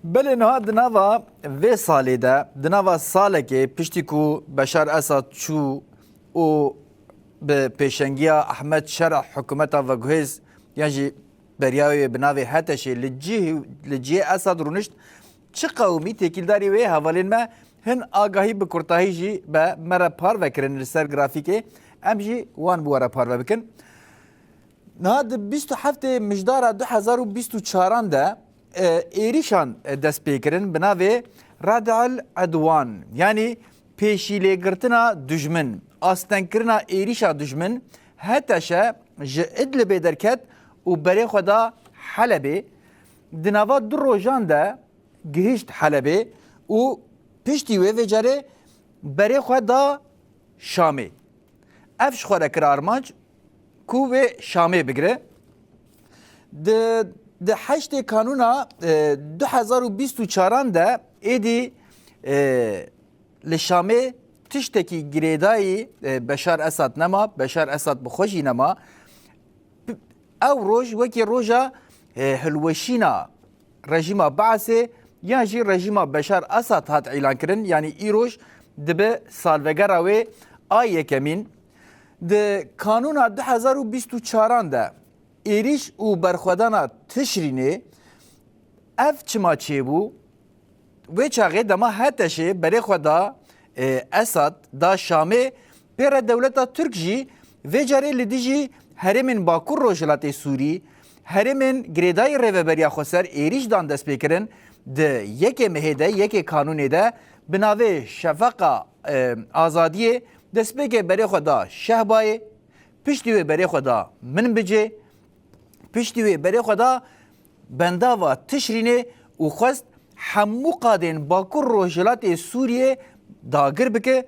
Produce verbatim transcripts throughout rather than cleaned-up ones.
Belê niha di nava vê salê de, di nava salekê piştî ku Beşar Esad çû û bi pêşengiya Ehmed Şereh hikûmeta veguhêz yan jî beriya wê bi navê HTŞ'ê li cih, li cihê Esad rûnişt, çi qewimî têkildarî wê hevalên me hin agahî bi kurtahî jî be me re parve kirin li ser grafîkê, em jî wan bi we re parve bikin. Niha di bîst û heftê mijdara du hezar û bîst û çaran de, e, êrîşan, e, dest pê kirin bi navê Rad'el Edwan, yanî pêşîlêgirtina dijmin, astengkirina êrîşa dijmin, HTŞ ji Idlibê derket û berê xwe da Helebê. Di nava du rojan de gihişt Helebê û piştî wê vê carê berê xwe da Şamê. Ev ji xwe re kir armanc ku wê Şamê bigire. Di, di heştê Kanûna, e, du hezar û bîst û çaran de êdî, e, li Şamê tiştekî girêdayî, e, Beşar Esad nema, Beşar Esad bi xwe jî nema. P-, ew roj wekî roja, e, hilweşîna rejîma Baasê yan jî rejîma Beşar Esad hat îlankirin, yanî îroj dibe salvegera wê a yekemîn. Di Kanûna du hezar û bîst û çaran de êrîş û berxwedana Tişrînê ev çima çêbû? Wê çaxê dema HTŞ'ê berê xwe da, e, Esad, da Şamê, pê re dewleta Tirk jî vê carê li dijî herêmên Bakur Rojhilatê Sûrî, herêmên girêdayî Rêveberiya Xweser êrîş dan destpêkirin. Di yekê mehê de, yekê Kanûnê de bi navê Şefeqa, e, Azadiyê destpêkê berê xwe da Şehbayê, piştî wê berê xwe da Minbicê, piştî wê berê xwe da bendava Tişrînê û xwest hemû qadên Bakur Rojhilatê Sûriyê dagir bike.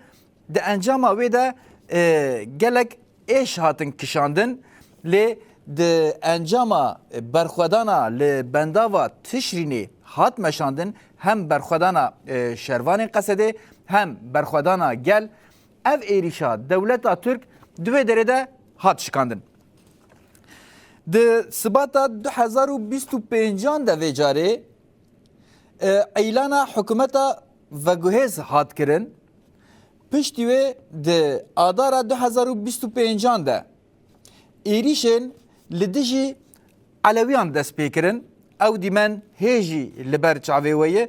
Di encama wê de, e, gelek êş hatin kişandin, lê di encama berxwedana li bendava Tişrînê hat meşandin, hem berxwedana, e, şervanên Qesedê, hem berxwedana gel. Ev êrîşa dewleta Tirk di wê derê de hat şikandin. Di Sibata du hezar û bîst û pêncan de vê carê, e, îlana hikûmeta veguhêz hat kirin. Piştî wê di Adara du hezar û bîst û pêncan de êrîşên li dijî Elewiyan dest pê kirin. Ew dîmen hê jî li ber çavê we ye.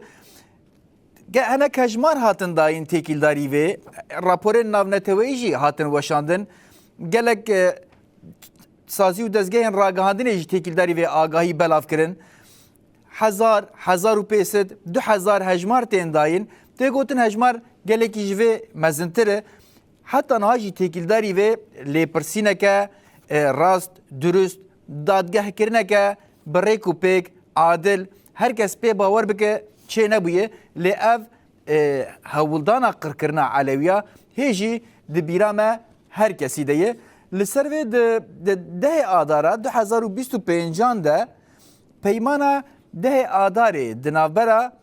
Ge-, hinek hejmar hatin dayîn têkildarî vê, raporên navneteweyî jî hatin weşandin. Gelek, e, sazî û dezgehên ragihandinê jî têkildarî vê agahî belav kirin. Hezar, hezar û pênc sed, du hezar hejmar tên dayîn. Tê gotin hejmar gelekî ji vê mezintir e. Heta niha jî têkildarî vê lêpirsîneke, e, rast, durust, dadgehkirineke bi rêk û pêk, adil, her kes pê bawer bike çê nebûye, lê ev, e, hewldana qirkirina Elewiya hê jî di bîra me her kesî de ye. Li ser vê di, di dehê Adara du hezar û bîst û pêncan de peymana dehê Adarê di navbera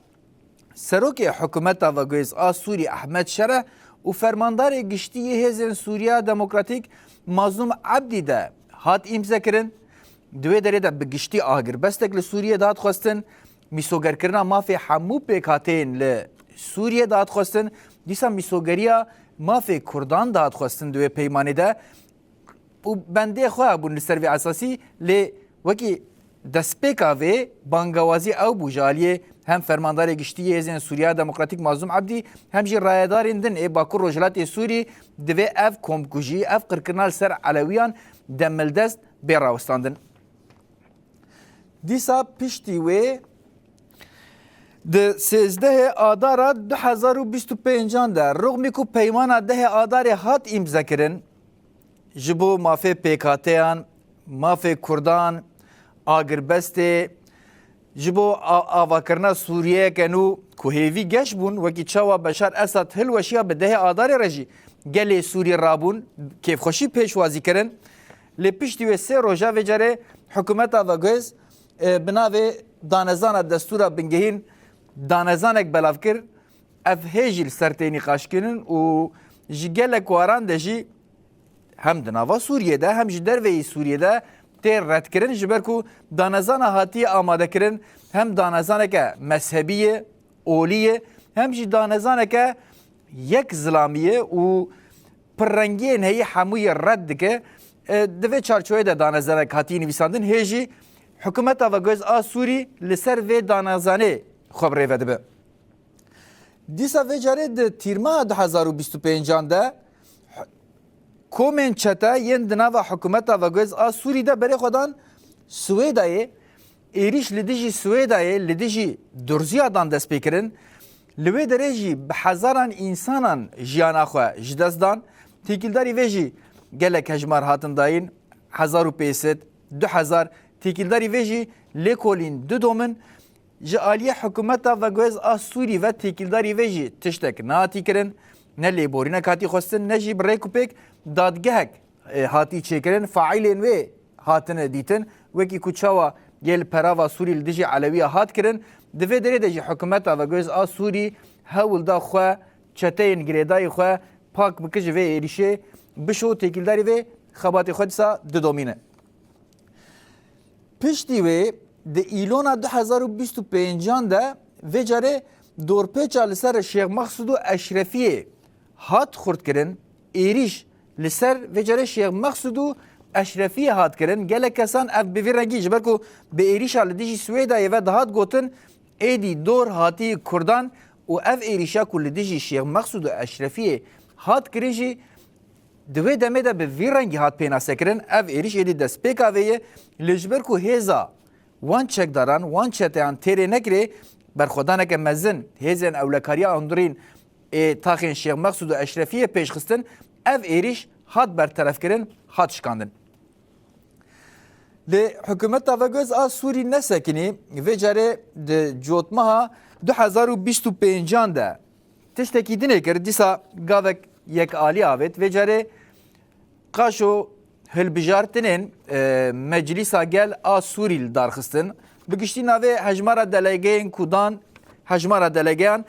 Serokê Hikûmeta Veguhêz a Sûrî Ehmed Şereh û Fermandarê Giştî yê Hêzên Sûriya Demokratîk Mazlûm Ebdî de hat îmzekirin. Di wê derê de bi giştî agirbestek li Sûriyê de hat xwestin, mîsogerkirina mafê hemû pêkhateyên li Sûriyê de hat xwestin, dîsa mîsogeriya mafê Kurdan de hat xwestin di wê peymanê de. Û bendê xwe hebûn li ser vê esasî, lê wekî destpêka vê bangawazî ew bû ji aliyê hem Fermandarê Giştî yê Hêzên Sûriya Demokratîk Mazlûm Ebdî hem jî rayedarên din ê Bakur Rojhilatê Sûrî divê ev komkujî, ev qirkirina li ser Elewiyan demildest bê rawestandin. Dîsa piştî wê di sêzdehê Adara du hezar û bîst û pêncan de, rixmî ku peymana dehê Adarê hat îmzekirin, ji bo mafê pêkhateyan, mafê Kurdan, agirbestê, ji bo a-, avakirina Sûriyeyeke nû ku hêvî geş bûn, wekî çawa Beşar Esad hilweşiya bi dehê Adarê re jî gelê Sûrî rabûn, kêfxweşî pêşwazî kirin. Lê piştî wê sê roja vê carê hikûmeta veguhêz, e, bi navê danezana destûra bingehîn danezanek belav kir. Ev hê jî li ser tê nîqaşkirin û ji gelek waran de jî hem di nava Sûriyê de hem ji derveyî Sûriyê de tê redkirin, ji ber ku danezana hatiye amadekirin hem danezaneke mezhebî ye, olî ye, hem jî danezaneke yek zilamî ye û pirrengiyên heyî hemûyê red dike. E, di vê çarçoveyê de danezanek hatiye nivîsandin. Hê jî hikûmeta veguhêz a Sûrî li ser vê danezanê xwe bi rê ve dibe. Dîsa vê carê di tîrmeha du hezar û bîst û pêncan de komên çete yên di nava hikûmeta veguhêz a Sûrî de berê xwe dan Swêdayê. Êrîş li dijî Swêdayê, li dijî Durziya dan destpêkirin. Li wê derê jî bi hezaran însanan jiyana xwe ji dest dan. Têkildarî vê jî gelek hejmar hatin dayîn, hezar û pênc sed, du hezar. Têkildarî vê jî lêkolîn Didomin. Ji aliyê hikûmeta veguhêz a Sûrî ve têkildarî vê jî tiştek nehatî kirin, ne lêborînek hatî xwestin, ne jî bi rêk û pêk dadgehek, e, hatî çêkirin. Faîlên wê hatine dîtin, wekî ku çawa yê li perava Sûrî li dijî Elewiya hat kirin. Di vê derê de jî hikûmeta veguhêz a Sûrî hewl da xwe, çeteyên girêdayî xwe pak bike ji vê êrîşê, bişo têkildarî vê xebatê xwe dîsa Didomî ne. Piştî wê di îlona du hezar û bîst û pêncan de vê carê dorpêça li ser Şêx Mexsûd û Eşrefiyê hat xurtkirin. Êrîş li ser vê carê Şêx Mexsûd û Eşrefiyê hat kirin. Gelek kesan ev bi vî rengî, ji ber ku bi êrîşa li dijî Swêdayê ve dihat gotin, êdî dor hatî Kurdan û ev êrîşa ku li dijî Şêx Mexsûd û Eşrefiyê hat kirin jî, di wê demê de bi vî rengî hat pênasekirin. Ev êrîş êdî destpêka vê ye. Lê ji ber ku hêza wan çekdaran, wan çeteyan têrê nekirê, berxwedaneke mezin hêzên ewlekariya hundirîn ê taxên Şêx Mexsûd û Eşrefiyê pêş xistin, ev êrîş hat berterefkirin, hat şikandin. Lê hikûmeta veguhêz a Sûrî nesekinî, vê carê di cotmeha du hezar û bîst û pêncan de tiştekî dinê kir, dîsa gavek yekalî avêt. Vê carê qaşo hilbijartinên, e, Meclîsa Gel a Sûrî li dar xistin. Bi giştî navê hejmara delegeyên ku dan, hejmara delegeyan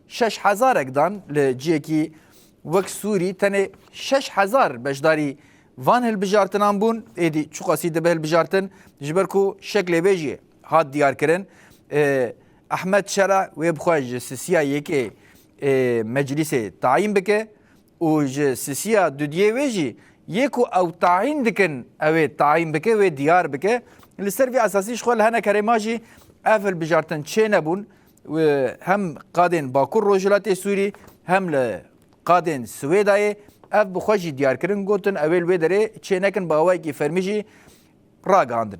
şeş hezarek dan li ciyekî wek Sûrî. Tenê şeş hezar beşdarî van hilbijartinan bûn. Êdî çiqasî dibe hilbijartin? Ji ber ku şeklê vê jî hat diyar kirin. E, Ehmed Şera wê bi xwe ji sisiya yekê, e, meclîsê tayîn bike û ji sisiya dudiyê wê jî yê ku ew tayîn dikin, ew ê tayîn bike, wê diyar bike. Li ser vî esasî ji xwe li hinek herêma jî ev hilbijartin çê nebûn. Wê hem qadên Bakur Rojhilatê Sûrî hem li qadên Swêdayê ev bi xwe jî diyar kirin, gotin ew ê li wê derê çê nekin, bi awayekî fermî jî ragihandin.